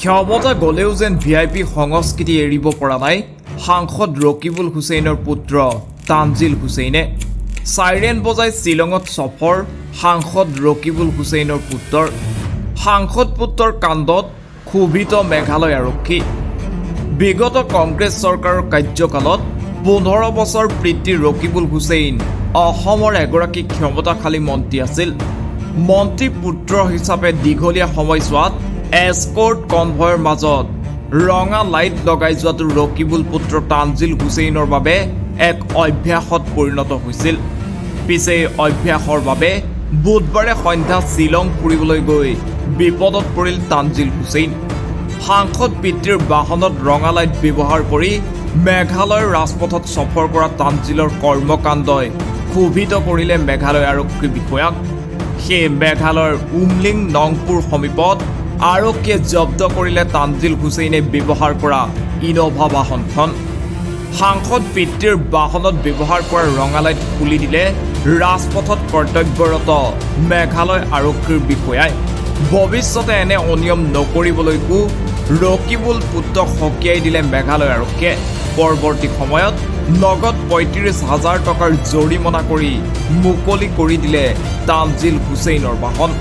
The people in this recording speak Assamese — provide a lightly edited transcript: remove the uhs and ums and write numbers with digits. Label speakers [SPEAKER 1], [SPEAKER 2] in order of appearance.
[SPEAKER 1] ক্ষমতা গ'লেও যেন ভিআইপি সংস্কৃতি এৰিব পৰা নাই সাংসদ ৰকিবুল হুছেইনৰ পুত্ৰ তানজিল হুছেইনে। চাইৰেন বজাই শ্বিলঙত চফৰ সাংসদ ৰকিবুল হুছেইনৰ পুত্ৰৰ। সাংসদ পুত্ৰৰ কাণ্ডত ক্ষোভিত মেঘালয় আৰক্ষী। বিগত কংগ্ৰেছ চৰকাৰৰ কাৰ্যকালত 15 বছৰ পিতৃ ৰকিবুল হুছেইন অসমৰ এগৰাকী ক্ষমতাশালী মন্ত্ৰী আছিল। মন্ত্ৰী পুত্ৰ হিচাপে দীঘলীয়া সময়ছোৱাত এস্কৰ্ট কনভয়ৰ মাজত ৰঙা লাইট লগাই যোৱাটো ৰকিবুল পুত্ৰ তানজিল হুছেইনৰ বাবে এক অভ্যাসত পৰিণত হৈছিল। পিছে এই অভ্যাসৰ বাবে বুধবাৰে সন্ধ্যা শ্বিলং ফুৰিবলৈ গৈ বিপদত পৰিল তানজিল হুছেইন। সাংসদ পিতৃৰ বাহনত ৰঙা লাইট ব্যৱহাৰ কৰি মেঘালয়ৰ ৰাজপথত চফৰ কৰা তানজিলৰ কৰ্মকাণ্ডই ক্ষোভিত কৰিলে মেঘালয় আৰক্ষী বিষয়াক। সেই মেঘালয়ৰ উমলিং নংপুৰ সমীপত আৰক্ষীয়ে জব্দ কৰিলে তানজিল হুছেইনে ব্যৱহাৰ কৰা ইন'ভা বাহনখন। সাংসদ পিতৃৰ বাহনত ব্যৱহাৰ কৰা ৰঙা লাইট খুলি দিলে ৰাজপথত কৰ্তব্যৰত মেঘালয় আৰক্ষীৰ বিষয়াই। ভৱিষ্যতে এনে অনিয়ম নকৰিবলৈকো ৰকিবুল পুত্ৰক সকীয়াই দিলে মেঘালয় আৰক্ষীয়ে। পৰৱৰ্তী সময়ত নগদ 35 হাজাৰ টকাৰ জৰিমনা কৰি মুকলি কৰি দিলে তানজিল হুছেইনৰ বাহন।